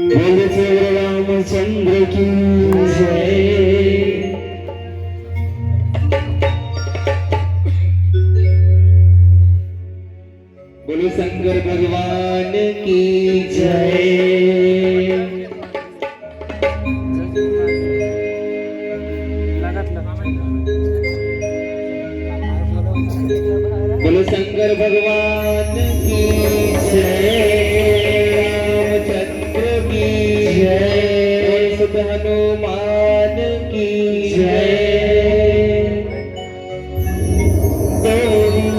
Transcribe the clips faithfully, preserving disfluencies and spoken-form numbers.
बोल श्री रामचंद्र की जय। बोलो शंकर भगवान की जय। बोलो शंकर भगवान की जय, रामचंद्र की जय, बोल सुत हनुमान की जय। तोरी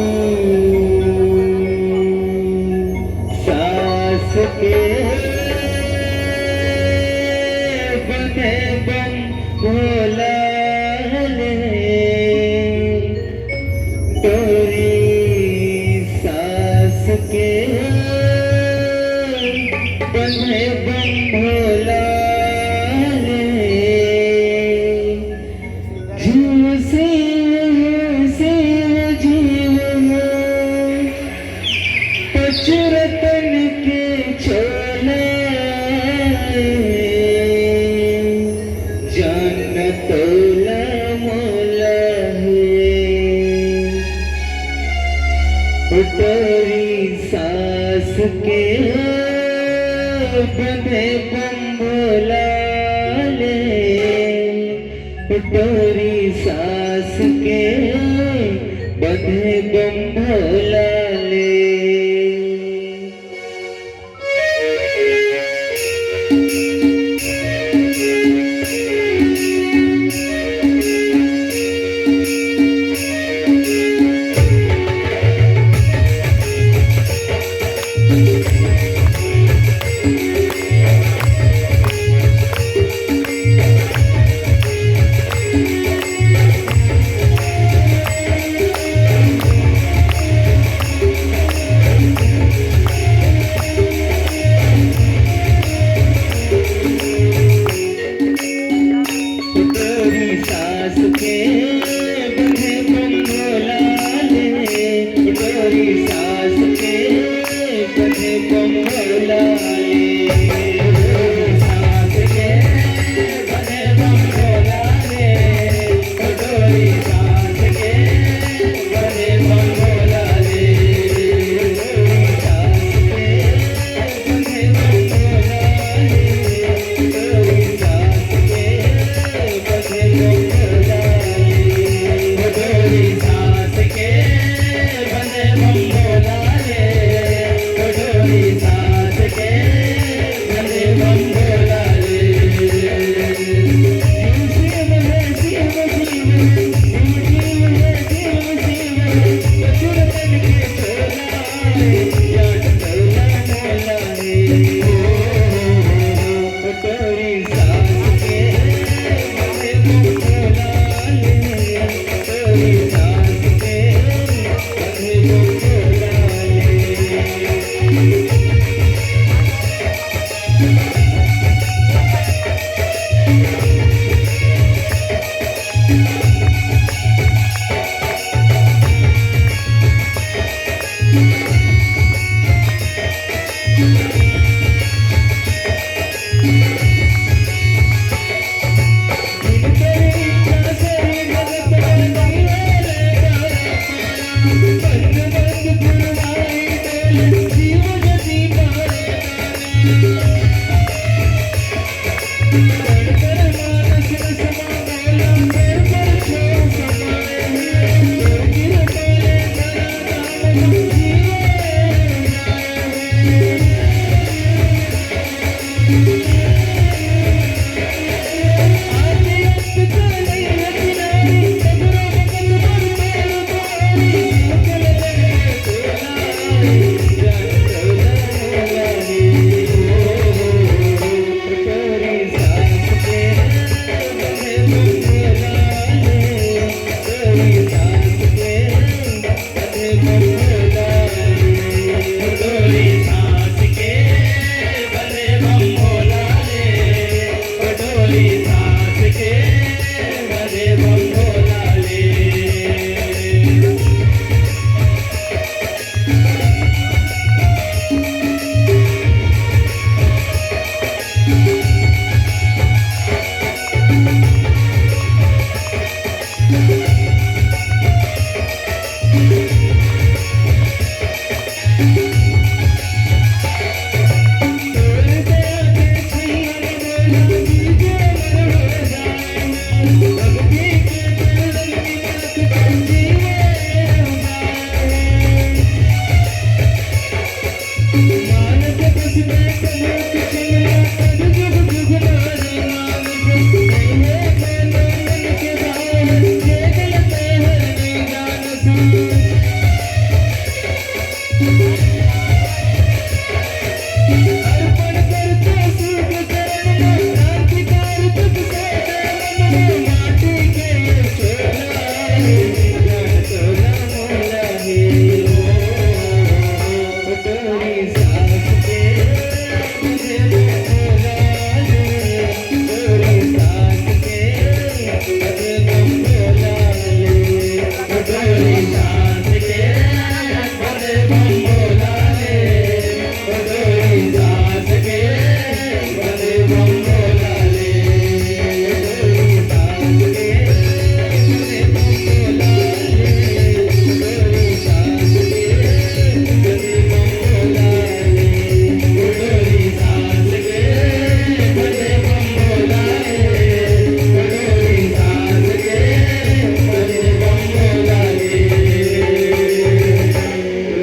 सास के बने बम भोला ले, तोरी सास के बने बम भोला ले। जीव से, जीव, जीव हो, पचरतन के चोला, जान तोला मोला हे। उटोरी सास के बंधे बम भोला ले, टोरी सास के बंधे बम भोला ले।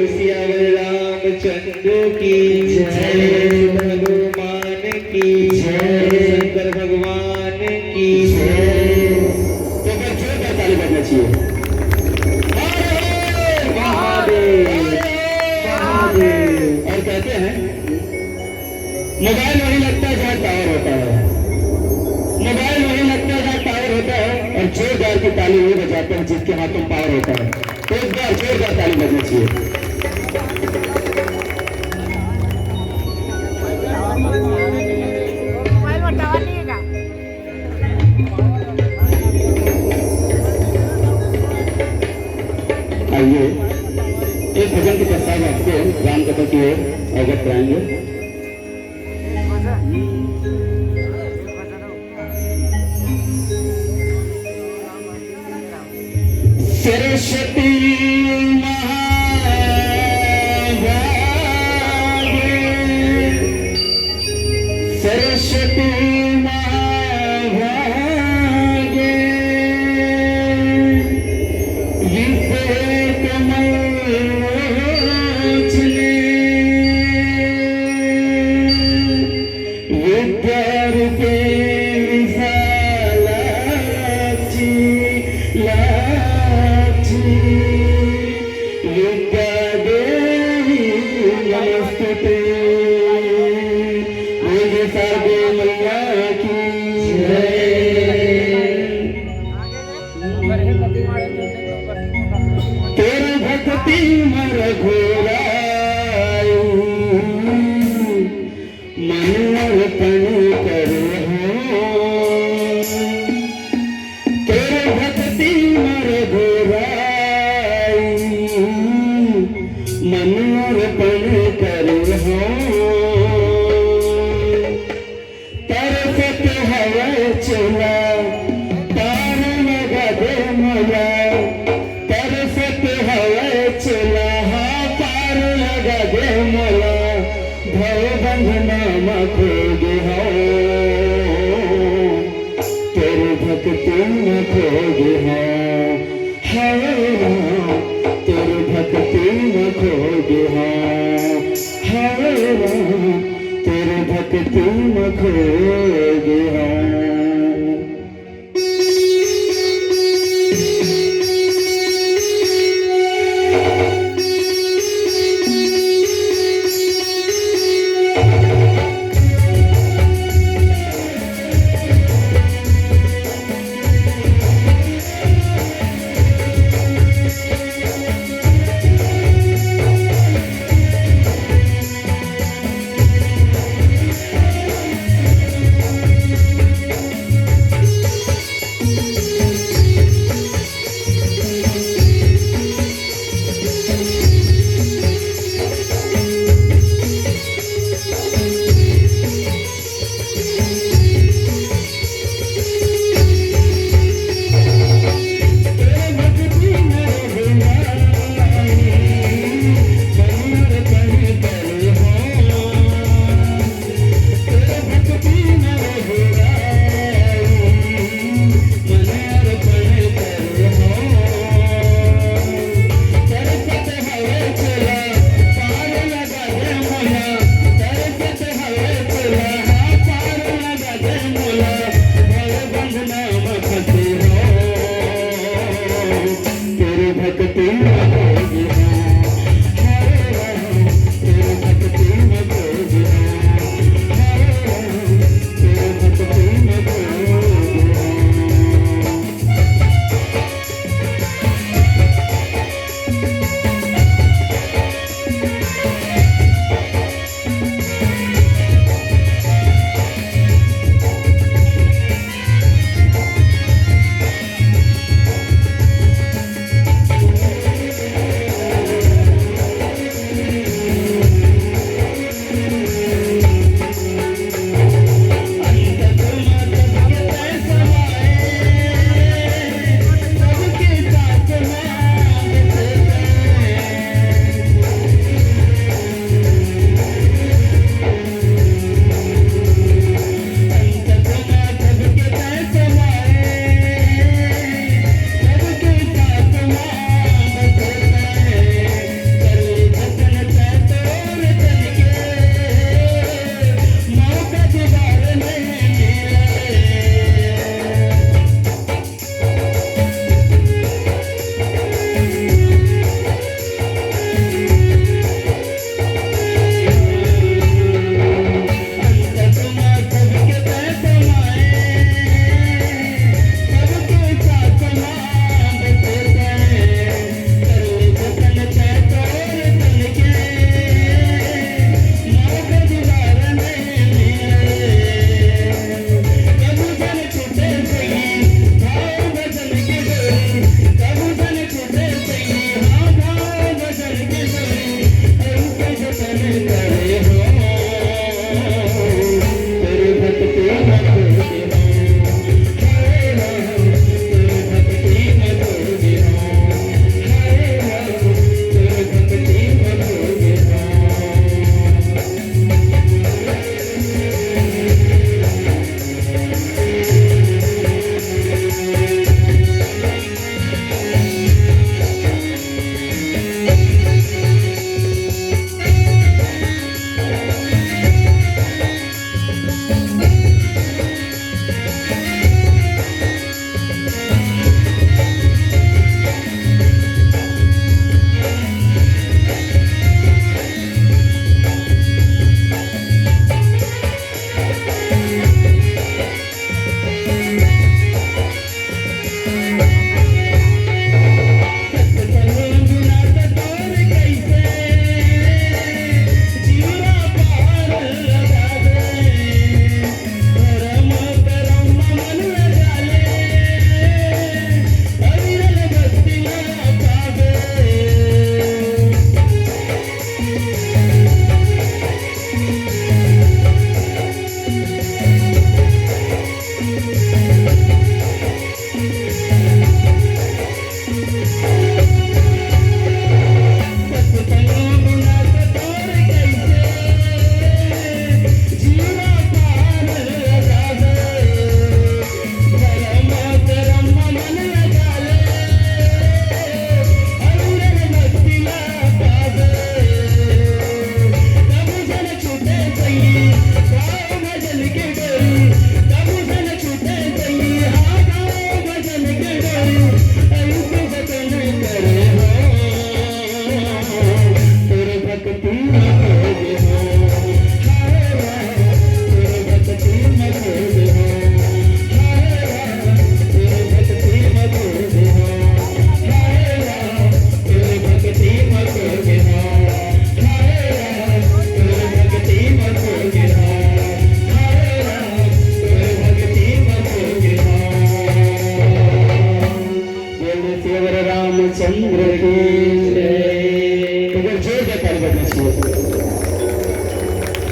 सियावर रामचंद्र की जय, भगवान की जय, शंकर भगवान की जय। तो एक बार जोरदार ताली बजना चाहिए। हर हर महादेव। महादेव। और कहते हैं, मोबाइल वहीं लगता है जहाँ टावर होता है, मोबाइल वहीं लगता है जहाँ टावर होता है, और जोरदार की ताली वही बजाते हैं जिसके हाथों में पावर होता है। तो एक बार जोरदार ताली बजना चाहिए। आइए, एक भजन के पश्चात आपको राम कथा की ओर अवगत कराएंगे। सरस्वती महाभागे, सरस्वती महाभागे, विद्या कमल लोचने, विद्यारूपे विशालाक्षी, लाक्षी, विद्या देवी नमस्तुते। बोलिए शारदे मैया की जय। तोर भक्ति म रघुराई, मन अर्पण करे हो। तोर भक्ति म रघुराई, मन अर्पण करे हो। तरसत हवय चोला, पार लगा दे मोला। तरसत हवय चोला, हा पार लगा दे मोला। भव बंधना म खो गे हव, तोर भक्ति म खो गे हव। हव राम, तोर भक्ति म खो गे हव। हव राम, तोर भक्ति म खो गे हव।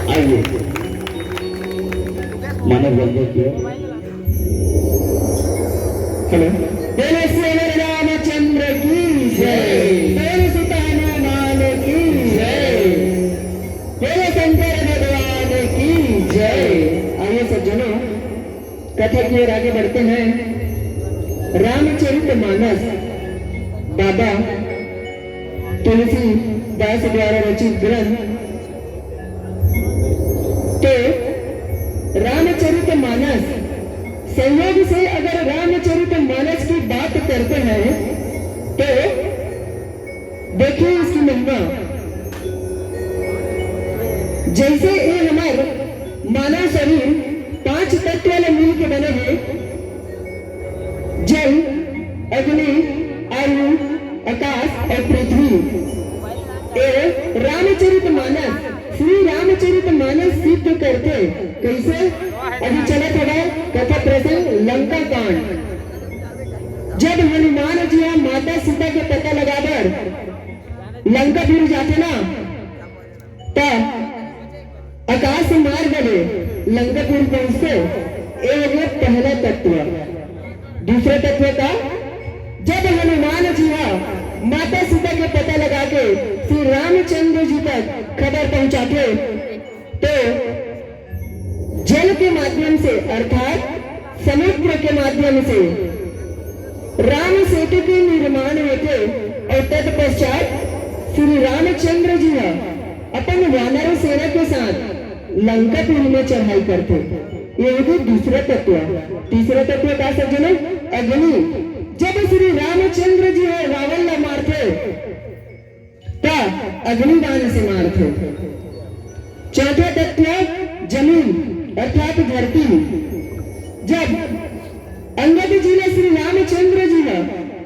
आइए, मानव वंदन किया। हेलो। बोलो सियावर रामचंद्र की जय। बोलो सीता हनुमान की जय। बोलो शंकर भगवान की जय। आइए सज्जनों, कथा की ओर आगे बढ़ते हैं। रामचरित मानस, बाबा तुलसीदास द्वारा रचित ग्रंथ। तो रामचरित मानस, संयोग से अगर रामचरित मानस की बात करते हैं तो देखिए इसकी महिमा। जैसे ये हमार मानव शरीर पांच तत्व ले मिल के बने हैं, जल, अग्नि, आयु, आकाश और पृथ्वी। ए रामचरित मानस, श्री रामचरित मानस सिद्ध करथे। कैसे? अभी चलत हवय कथा प्रसंग लंका कांड। जब हनुमान जी ह माता सीता के पता लगा बर लंकापुर जाथे ना, त आकाश मार्ग ले लंकापुर पहुंचथे। ए हो गया पहला तत्व। दूसरा तत्व का, जब हनुमान जी ह माता सीता के पता लगा के श्री रामचंद्र जी तक खबर पहुंचाथे, तो जल के माध्यम से अर्थात समुद्र के माध्यम से राम सेतु के निर्माण होथे और तत्पश्चात श्री रामचंद्र जी ह अपन वानर सेना के साथ लंकापुरी में चढ़ाई करथे। ये हो गए दूसरा तत्व। तीसरा तत्व का सज्जनों? अग्नि। जब श्री रामचंद्र जी ह रावण ला मारथे, त अग्निबाण से मारथे। चौथा तत्व जमीन अर्थात धरती। जब अंगद जी ने श्री रामचंद्र जी ने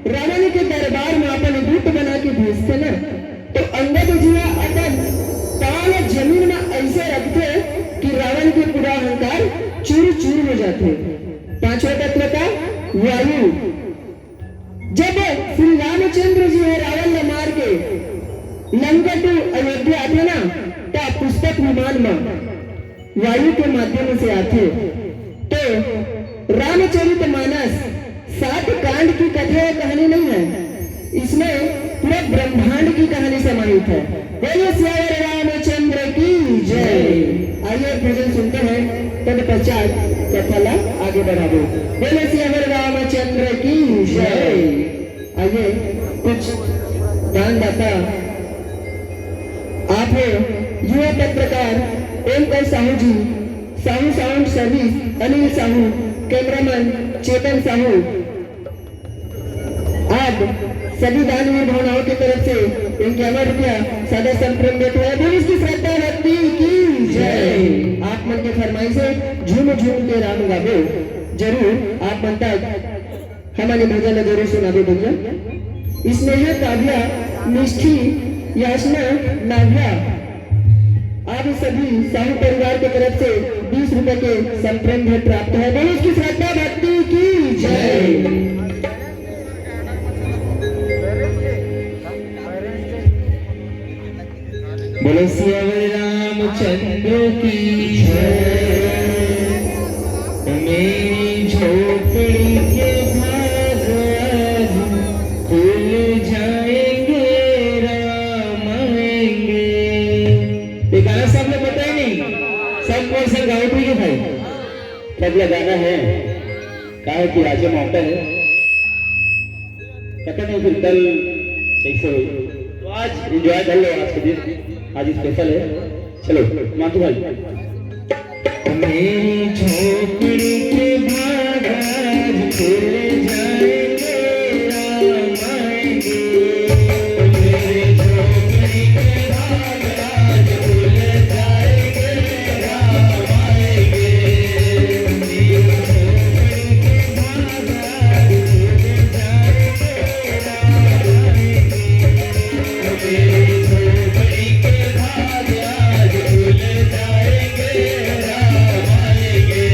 रावण के दरबार में अपन दूत बना के भेजथे न, तो अंगद जी ने अपन पाँव जमीन में ऐसे रखथे कि रावण के पूरा अहंकार चूर चूर हो जाथे। पांचवा तत्व का वायु। जब श्री रामचंद्र जी ह रावण ल मार के लंका टू अयोध्या आथे ना, त पुष्पक विमान म वायु के माध्यम से आथे। तो रामचरित मानस सात कांड की कथा या कहानी नहीं है, इसमें पूरा ब्रह्मांड की कहानी समाहित है। बोलो सियावर रामचंद्र की जय। आइए भजन सुनते हैं, तत्पश्चात कथा ला आगे बढ़ाबो। बोलो सियावर रामचंद्र की जय। आइए कुछ दानदाता, आप हैं युवा पत्रकार Omkar Sahu ji, Sahu sound service, Anil Sahu, cameraman Chetan Sahu, आप सभी दानवीर भावनाओं की तरफ से इक्यावन रुपया सादर संप्रेम देत हे। बोल इसकी श्रद्धा भक्ति की जय। आप मन के फरमाइश है, झूम झूम के राम गाबो। जरूर आप मन तक हमन ये भजन ला जरूर सुनाबो भैया। स्नेहा काव्या, मिष्ठी, याचना, नाव्या, आप सभी साहू परिवार के तरफ से बीस रुपए के संप्रेम भेंट प्राप्त है। बोलो इसकी श्रद्धा भक्ति की जय। बोलो सियावर रामचंद्र की जय। मेरी झोपड़ी के भाग आज खुल जाएंगे, राम आएंगे। ये गाना सब लोग बताए नहीं, सब मोर संग गाओ, ठीक है भाई? सब लोग गाना है, काहे कि आज मौका है, पता नहीं फिर कल कैसे हो। तो आज एंजॉय कर लो आज के दिन, आज स्पेशल है। चलो माथु भाई। मेरी झोपड़ी के भाग आज खुल जाएंगे, राम आएंगे। मेरी झोपड़ी के भाग आज खुल जाएंगे, राम आएंगे। मेरी झोपड़ी के भाग आज खुल जाएंगे, राम आएंगे। मेरी झोपड़ी के भाग आज खुल जाएंगे, राम आएंगे।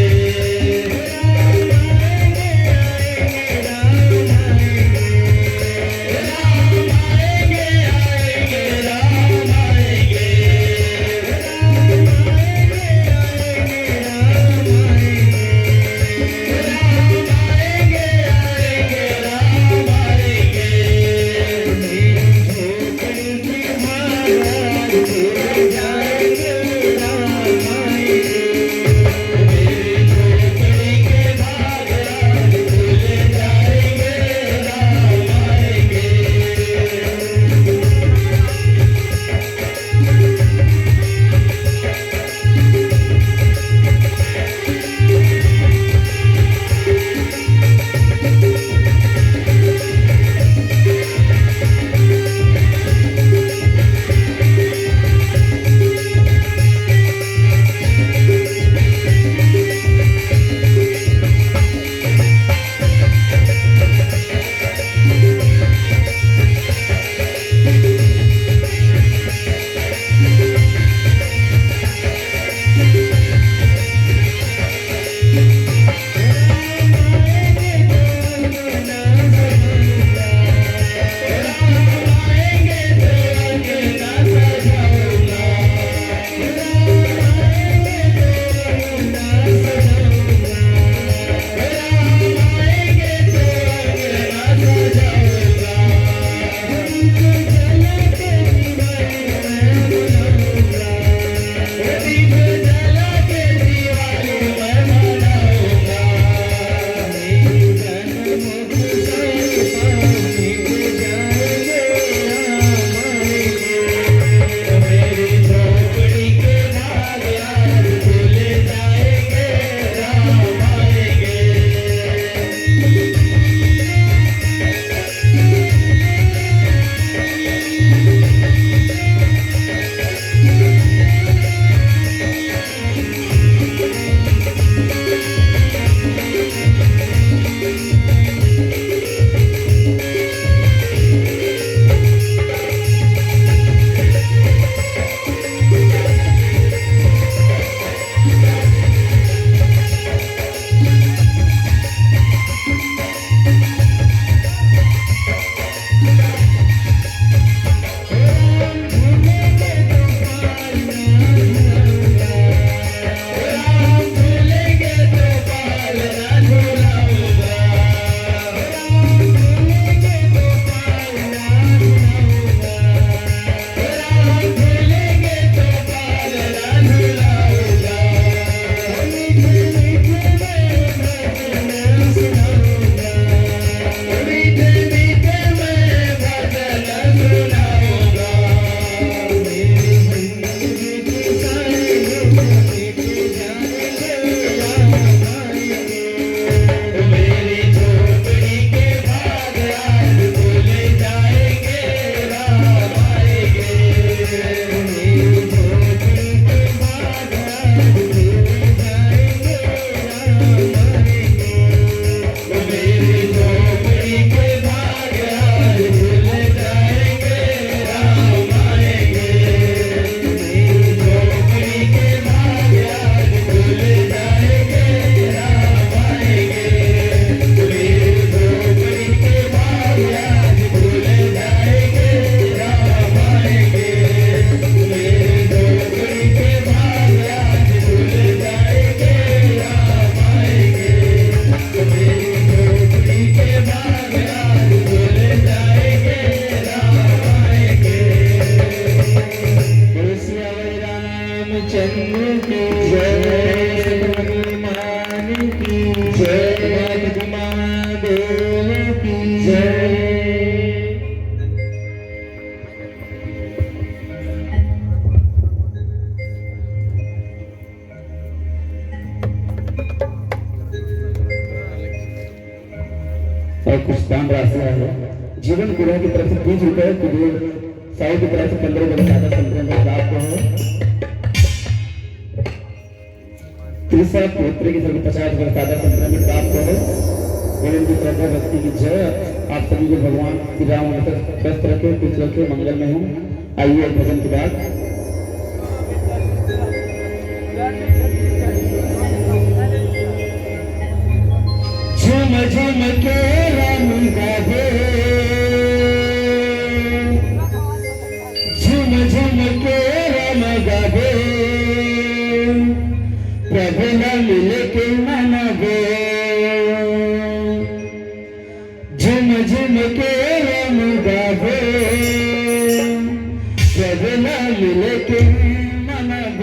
चंद्र की जय, हनुमान की जय, महादेव की जय। और कुछ दान राशि है। जीवन कुरिया की तरफ से बीस रुपए, कुबेर साहू की तरफ से पन्द्रह रुपए का सादा संतरण का प्राप्त हो। तीसरा पवित्र की तरफ से पचास रुपए का सादा संतरण का प्राप्त हो। बोलो उनकी श्रद्धा भक्ति की जय। आप सभी को भगवान श्री राम हमेशा स्वस्थ रखे, खुश रखे, मंगल में हो। आइए एक भजन के बाद। झूम झूम के राम गावे, झूम झूम के राम गावे, प्रभु ला मिल के मनावे। झूम झूम के राम गावे, प्रभु ला मिल के मनावे।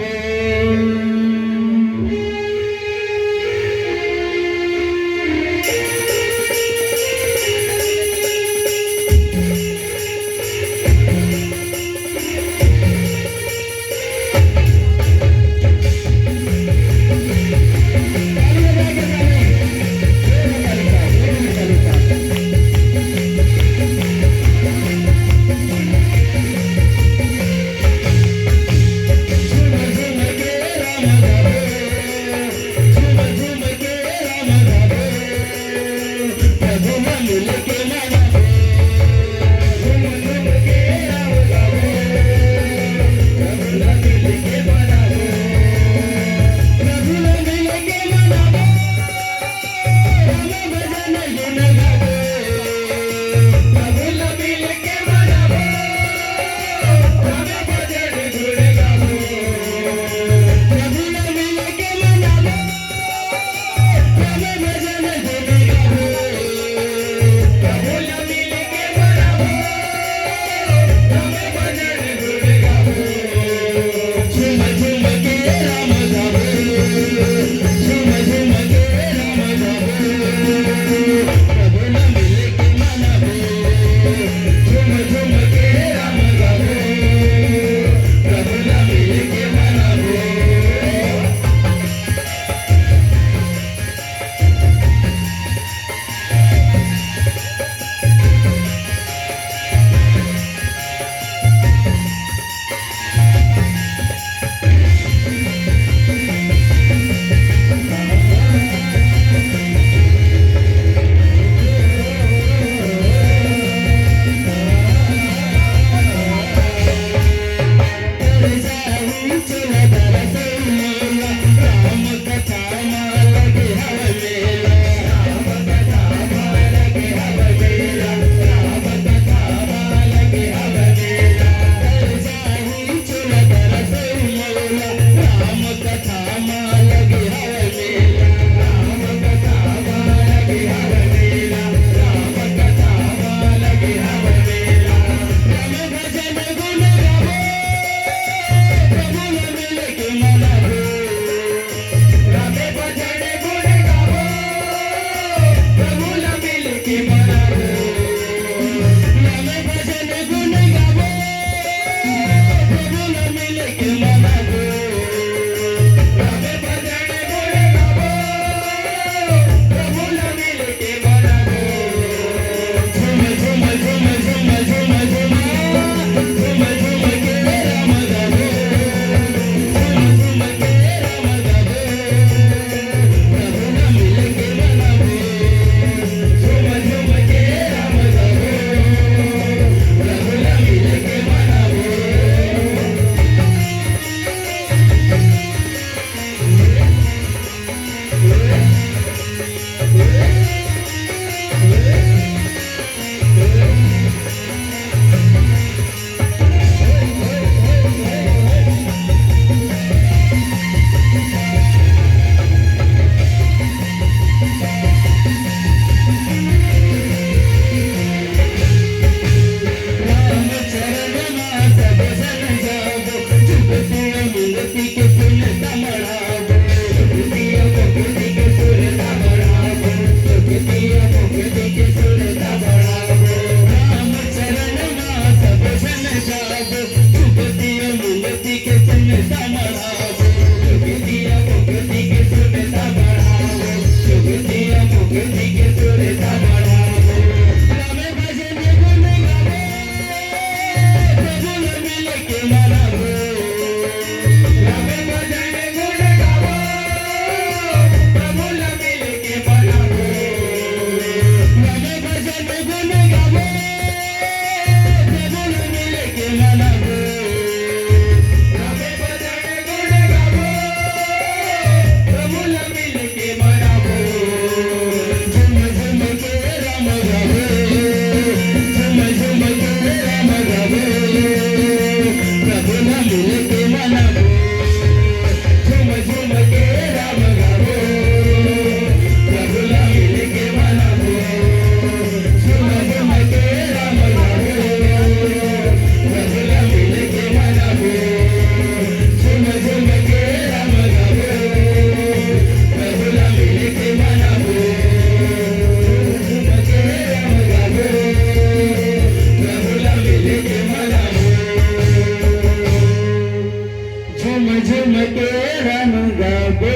झूम झूम के राम गाबो,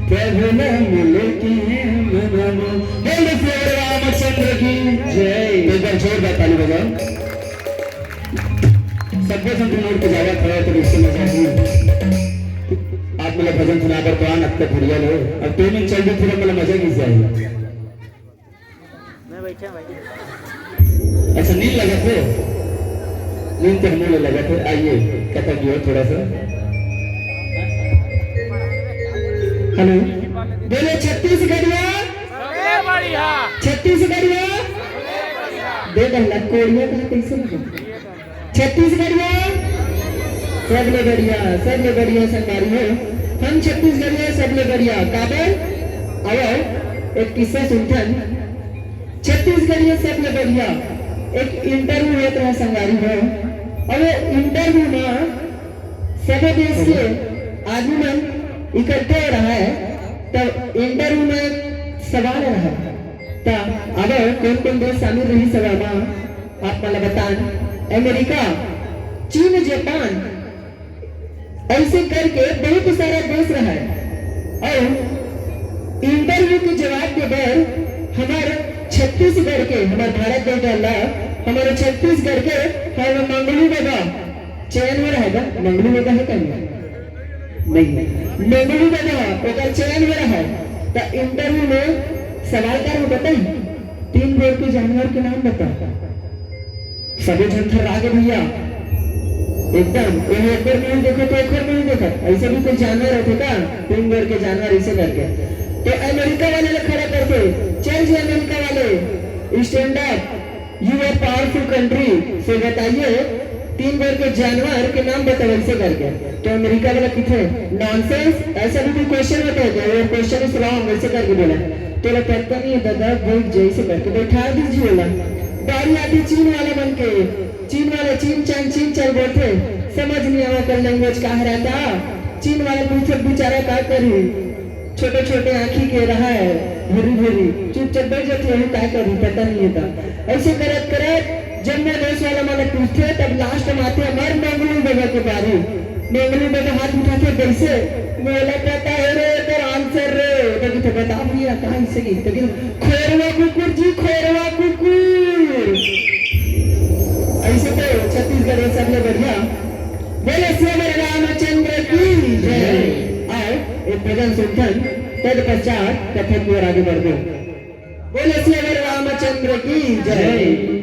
प्रभु ला मिल के मनाबो। बोल श्री रामचंद्र की जय। एक बार जोरदार ताली बजाओ। सब्बो झन तो नोट के जावत हवे तो रिक्शे में जाही। आप मन ला भजन सुना बर तो आन अतका बढ़िया ले। अब पेमेंट चल दी फिर हमला मजा किस जाए। मैं बैठे हैं भाई। अच्छा, नींद लगत हे? नींद तो हमन ला लगत हे। आइए, कथा की ओर थोड़ा सा। हेलो, बोलो छत्तीसगढ़िया। सबले बढ़िया। छत्तीसगढ़िया। दे दहला कोड़िया कहा कैसे लगा? छत्तीसगढ़िया सबले बढ़िया, सबले बढ़िया संगवारी हो। हम छत्तीसगढ़िया सबले बढ़िया। काबर? आवव, एक किस्सा सुनथन। छत्तीसगढ़िया सबले बढ़िया एक इंटरव्यू होत रहा संगवारी हो। अउ वो इंटरव्यू में सभी देश के आदमी मन इकट्ठे हो रहा है, तो इंटरव्यू में सवाल रहा, तो अब कौन कौन देश शामिल रही सभा में? आप मन ला बतान, अमेरिका, चीन, जापान, ऐसे करके बहुत सारा देश रहा है। और इंटरव्यू के जवाब के बर हमारे छत्तीसगढ़ के, हमारे भारत देश वाला, हमारे छत्तीसगढ़ के हर मंगलू बाबा चयन हो रहा है। मंगलू बाबा है कहीं? नहीं है। मंगलू बाबा ओकर चयन हो रहा है। तो इंटरव्यू में सवाल का रहा बताई, तीन गोड़ के जानवर के नाम बताओ। सभी झन थर्रा गे भैया, एकदम। वो एकर मुंह देखो तो ओकर मुंह देखो, ऐसे भी कोई जानवर होथे का? तीन गोड़ के जानवर ऐसे करके। तो अमेरिका वाले लोग खड़ा करके, चल जी अमेरिका वाले, stand up, you are powerful country, से बताइए तीन गोड़ के जानवर के नाम बताओ ऐसे करके। तो अमेरिका वाला किथे, नॉनसेंस, ऐसा भी कोई क्वेश्चन होता है क्या? वो क्वेश्चन इज रॉन्ग, ऐसे करके बोला। तोला पता नहीं है दादा, बैठ जा ऐसे करके बैठा दीजिए बोला। बारी आती चीन वाला मन के, चीन वाला चीन चान चीन चल बोलथे, समझ नहीं आवा कर लैंग्वेज का रहता। चीन वाला पूछत बेचारा का करी, छोटे छोटे आँखी के रहा है, भूरी भूरी, चुपचाप बैठ जाथे, यही का करी पता नहीं है। तो ऐसे करत करत जब मैं देश वाला मन पूछथे, तब लास्ट में आथे हमार मंगलू बाबा के बारी। मंगलू बाबा हाथ उठाथे, कैसे? मोला पता है रे, एकर आंसर रे। तो किथे बता भैया, कहाँ से की? तो किथे, खोरवा कुकुर जी, खोरवा कुकुर। ऐसे तो छत्तीसगढ़ में सबले बढ़िया। बोले श्री रामचंद्र की जय। आओ, एक भजन सुनथन, तद पश्चात कथा की ओर आगे बढ़बो। बोले श्री रामचंद्र की जय।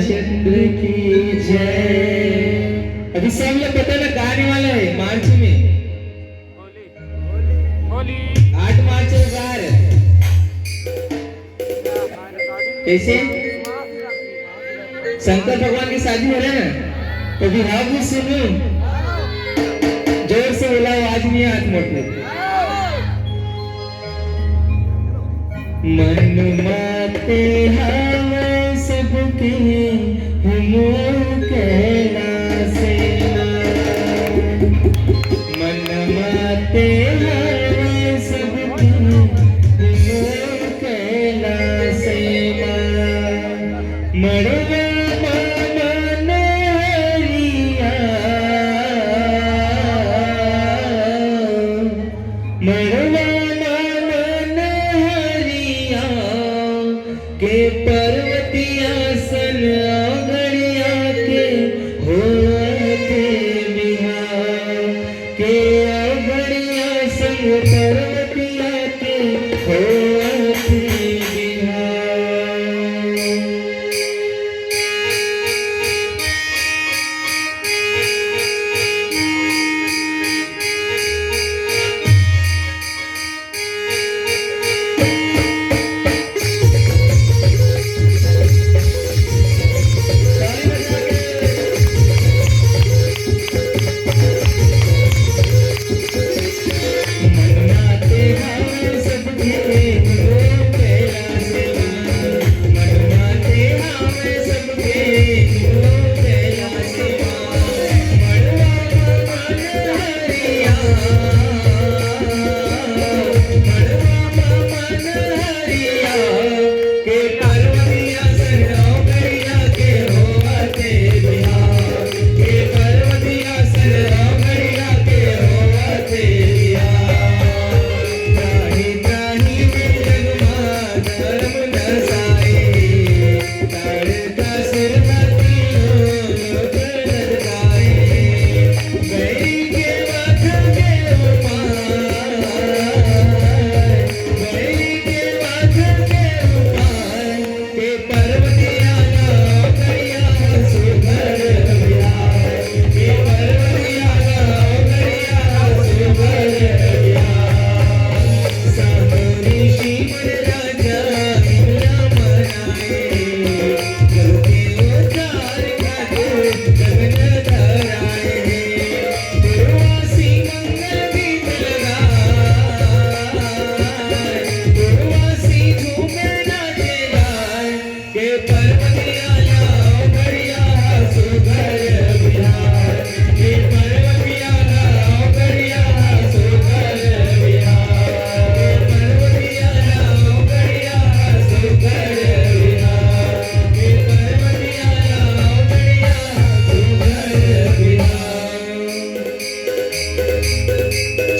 चंद्र की जय। अभी सब लोग पता ना गाने वाला है मार्च में। आठ मार्च है बार। कैसे? शंकर भगवान की शादी हो रहा है ना, तो बिहाव भी सुनू। जोर से बोला, आज नहीं हाथ मोड़। मन माते हवे सबके, हुमो कैला से ना। मन माते हवे सबके, हुमो कैला से ना। मड़वा मामा नहरिया, मड़वा मामा नहरिया के पर्वतिया सन अगड़िया के होते बिहार, के अगड़िया संग पर्वतिया के होते बिहार।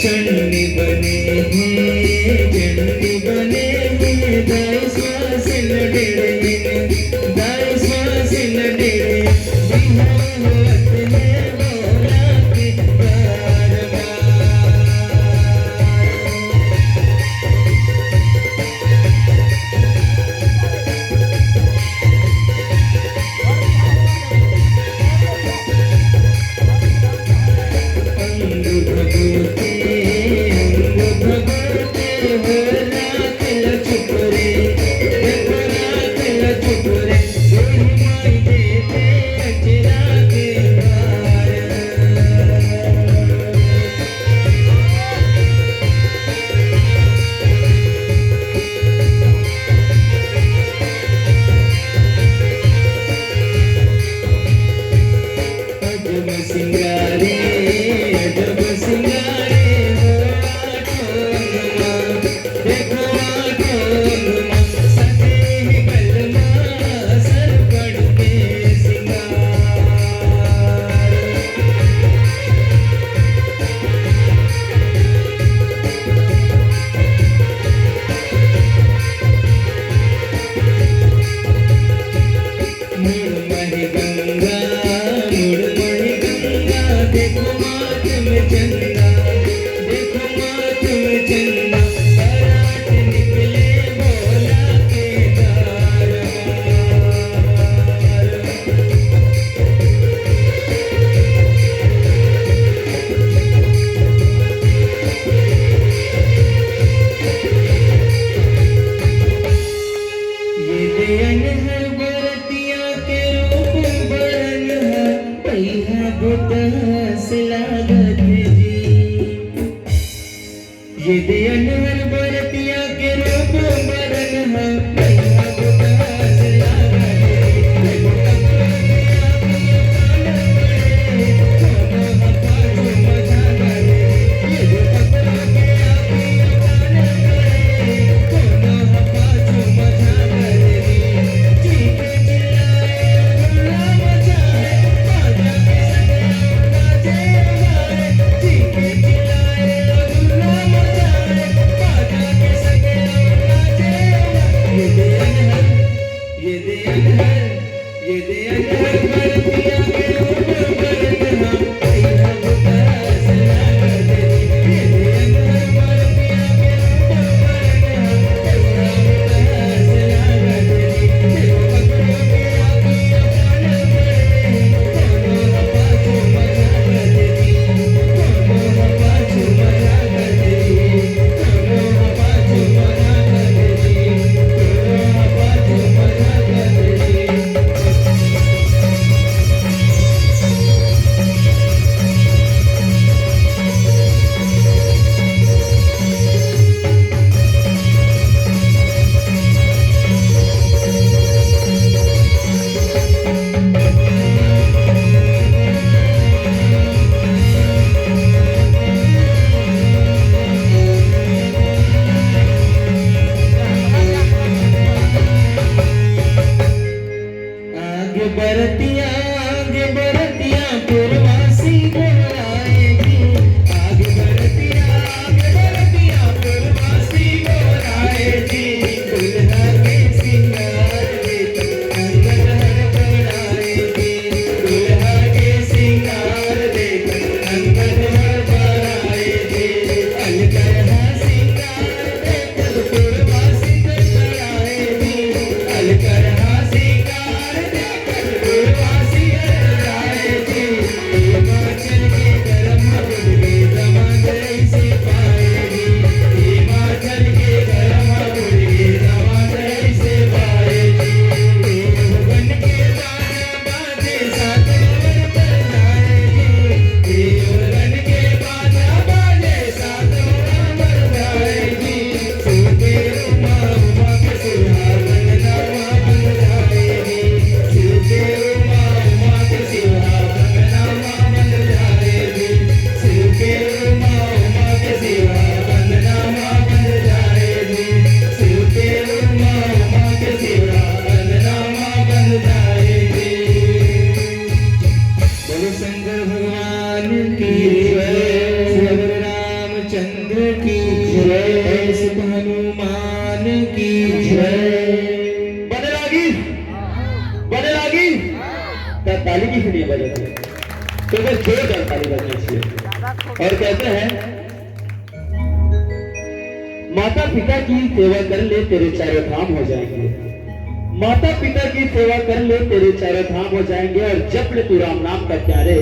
चंडी बने हे, चंडी बने हे, दाई श्वास न डरे, दाई श्वास न डरे, बिहाव होवत हे भोला के दरबार। अजब सिंगारे, अजब सिंगारे, दियन हर बरतिया के रूप बरन ह, मैया बुता से लागत रे। एगो पकड़ो के आँखियों कान पड़े, कोनो ह पाछू मझागत रे। एगो पकड़ो के आँखियों कान पड़े, कोनो ह पाछू मझागत रे। चीखे चिल्लाए, हुल्ला मचाए, बाजा के संग नाचे गाए। चीखे चिल्लाए, हुल्ला मचाए, बाजा के संग नाचे गाए। ये दियन हर, ये दियन हर, ये दियन हर बरतिया के ऊपर बरन ह। आगे बरतिया, आगे बरतिया, पुरवासी बोलाए जी। आगे बरतिया, आगे बरतिया, पुरवासी बोलाए जी। दुल्हा के सिंगार देखत अंगन हड़बड़ाए जी। दुल्हा के सिंगार देखत अंगन हड़बड़ाए जी। अलकरहा सिंगार देखत पुरवासी गड़बड़ाए जी। अलकरहा सिंगार बोलो शंकर भगवान की जय, श्री रामचंद्र की जय, श्री हनुमान की जय। बने लागी, बने लागी। त ताली किस लिए बजाते? तो बस जोरदार ताली बजना चाहिए। और कहते हैं, माता पिता की सेवा कर ले, तेरे चारों धाम हो जाएंगे। माता पिता की सेवा कर ले, तेरे चारों धाम हो जाएंगे। और जप ले तू राम नाम का प्यारे,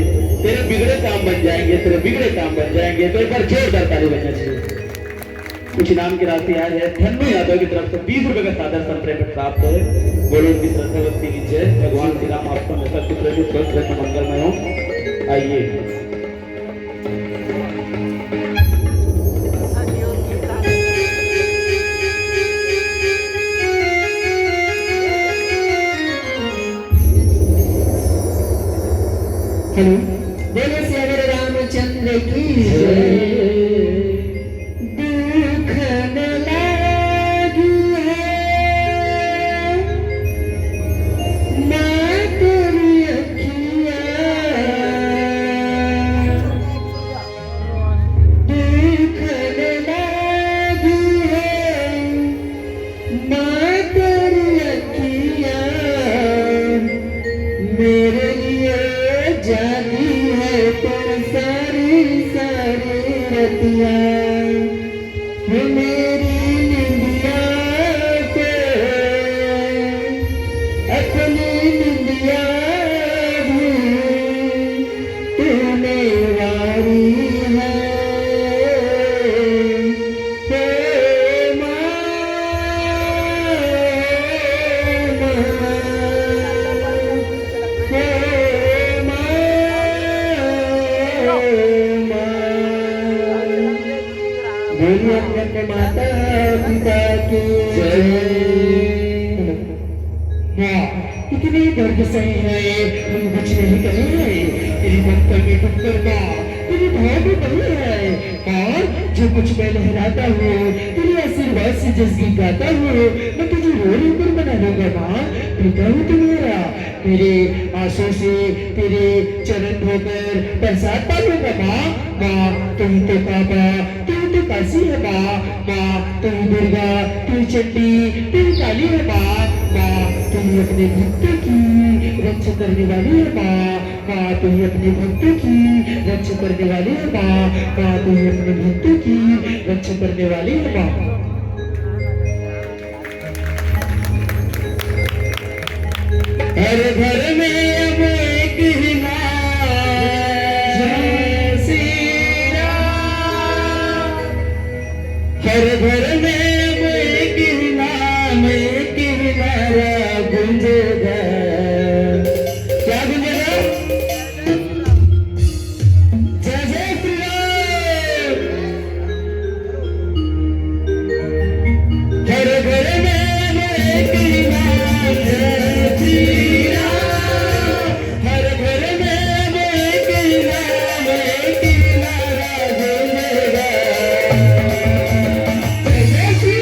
तेरे बिगड़े काम बन जाएंगे, तेरे बिगड़े काम बन जाएंगे। तो एक बार जोरदार ताली बजना चाहिए। कुछ इनाम की राशि आ है धन्नू यादव की तरफ से, बीस रुपए का सादर संप्रेम प्राप्त है। बोलो उनकी श्रद्धा भक्ति की जय। भगवान श्री राम आपको हमेशा खुश रखे, स्वस्थ रखे, मंगलमय हो। आइए। हेलो, बोलो सियावर रामचंद्र की जय। दुख न लागी है माँ तेरी अखिया, दुख न लागी है माँ तेरी अखिया, मेरे लिए जागी है तू सारी सारी रतिया। हे मेरी निंदिया के, अपनी निंदिया भी तूने वारी है। हे माँ, हे माँ, हे माँ। बोलिए अपने अपने माता पिता की जय। वाह, इतने दर्द सहे हैं, हम कुछ नहीं कहे हैं। तेरी ममता में डूबकर माँ, तेरे भाव में बही है। और जो कुछ मैं लहराता हूँ, तेरे आशीर्वाद से जस गीत गाता हूँ, मैं तुझे रो रो कर मना लूंगा माँ, पिता हूँ तुम्हारा। तेरे आंसू से तेरे चरण धोकर प्रसाद पालूंगा माँ। माँ, तू ही तो काबा, तू ही तो काशी है माँ। माँ, तू ही दुर्गा, तू ही चंडी, तू ही काली है माँ। माँ, तू ही अपने भक्तों की रक्षा करने वाली है माँ। माँ, तू ही अपने भक्तों की रक्षा करने वाली है माँ। माँ, तू ही अपने भक्तों की रक्षा करने वाली है माँ। हर घर में अब एक ही नाम, जय श्री राम। हर घर में अब एक ही नाम, एक ही नारा गूंजेगा। क्या गूंजेगा? जय जय श्री राम। हर घर में अब एक ही नाम, जय श्री राम। हर घर में अब एक ही नाम, एक ही नारा गूंजेगा। जय जय श्री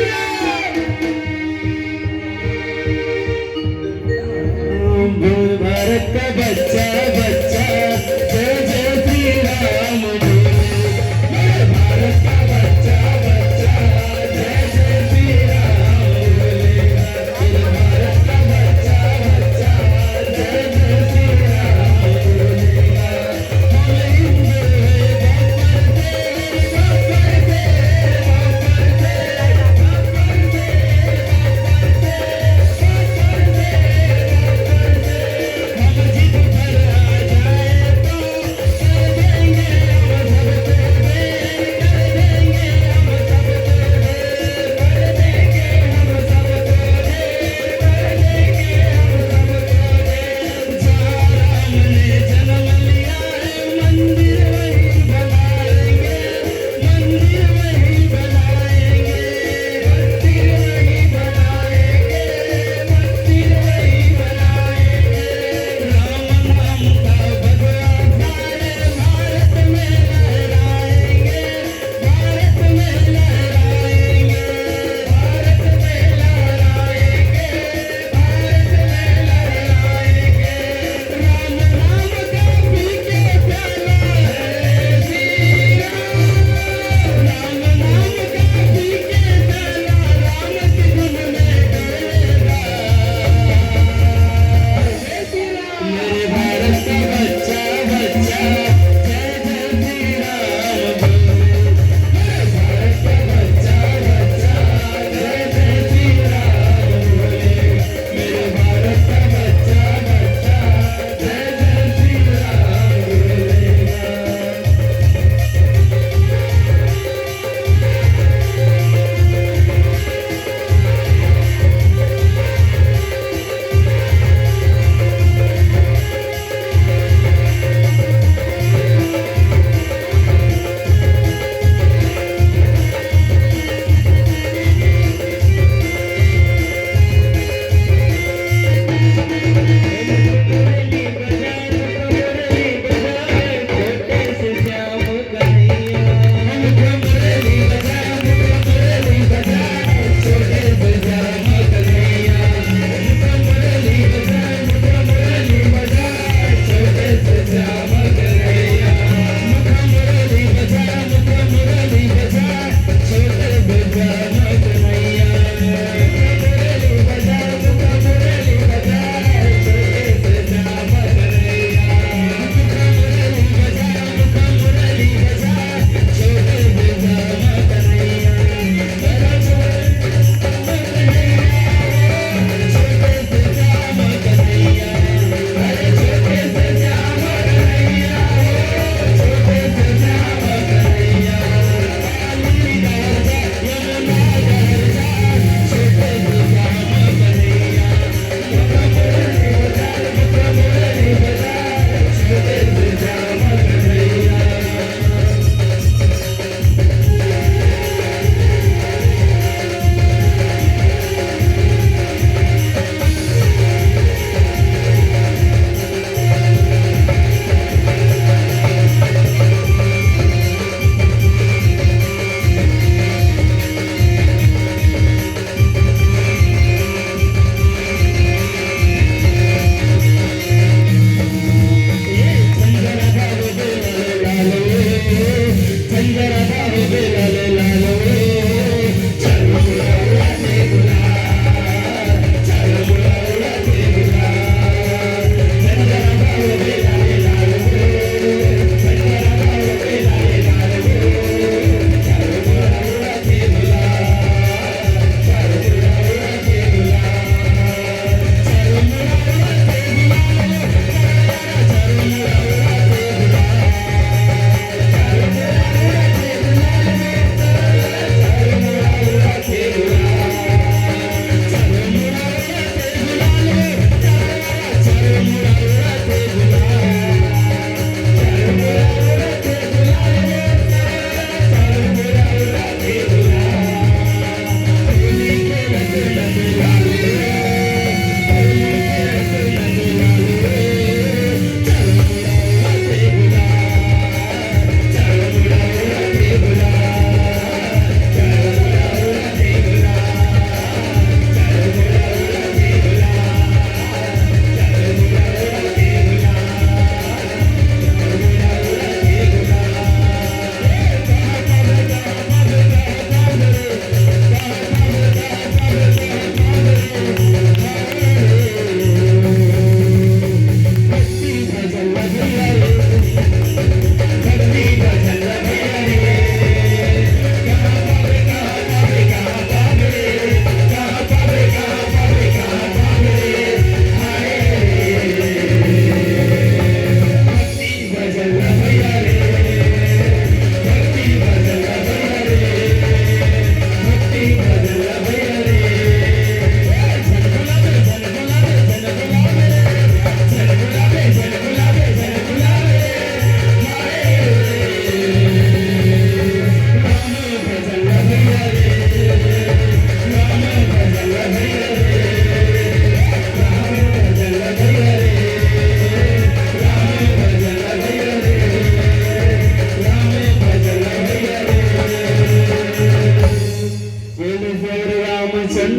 जोरदार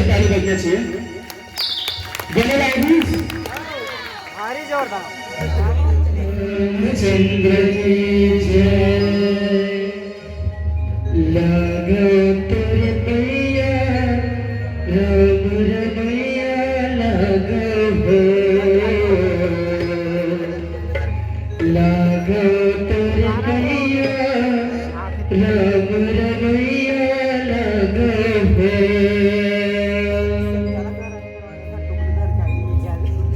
ताली बजना चाहिए। गले लाओ भी। भारी जोरदार। रामचंद्र की जय। लागो तोर पैया, राम रमैया लागो हो। लागो तोर पैया, राम रमैया लागो हो।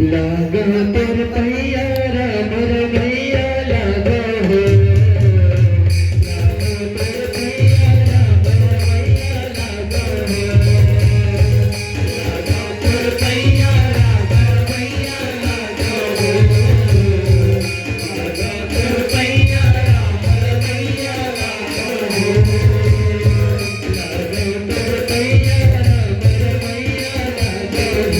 लागो तोर पैया, राम रमैया लागो हो। लागो तोर पैया, राम रमैया लागो हो। लागो तोर पैया, राम रमैया लागो हो।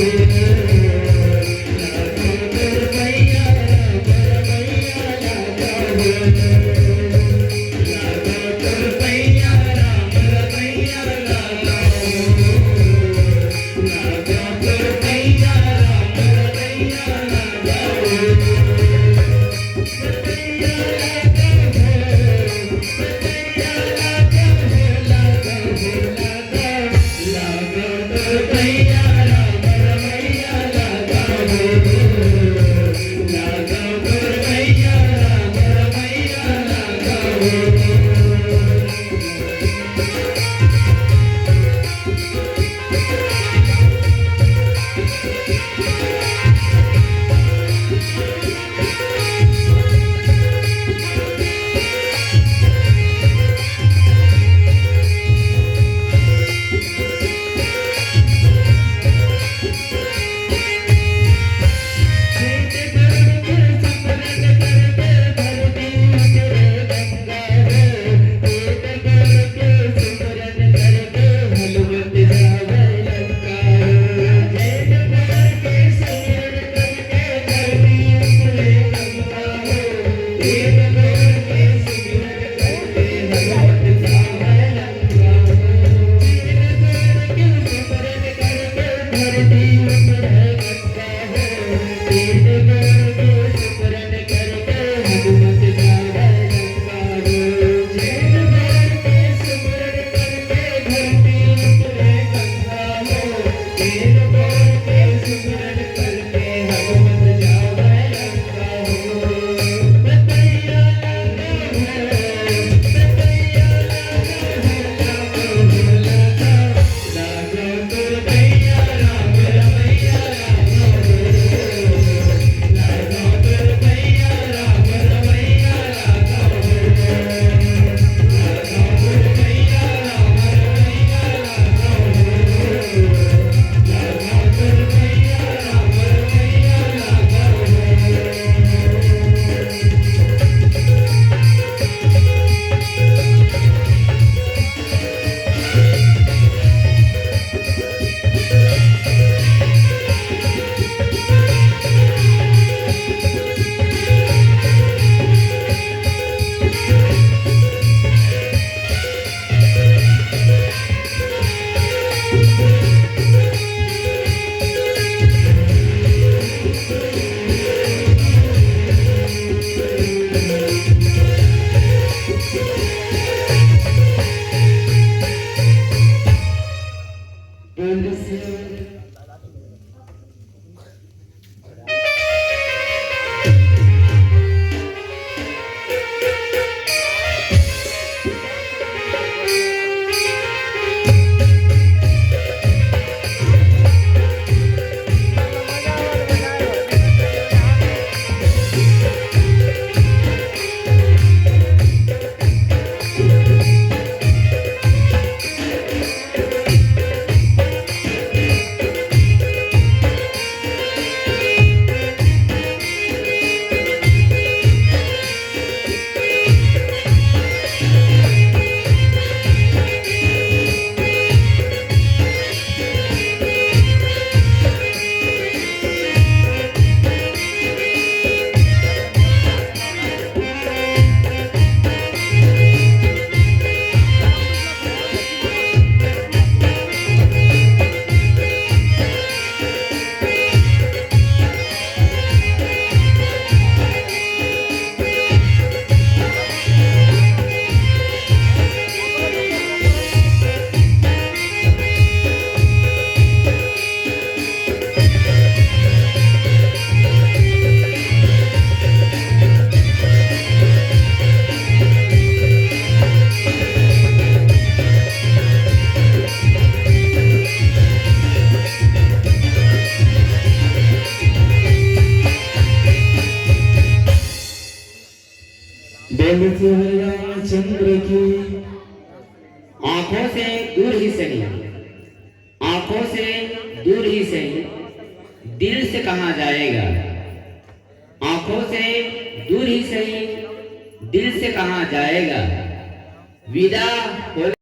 रामचंद्र की। आंखों से दूर ही सही, आंखों से दूर ही सही, दिल से कहाँ जाएगा? आंखों से दूर ही सही, दिल से कहाँ जाएगा? विदा हो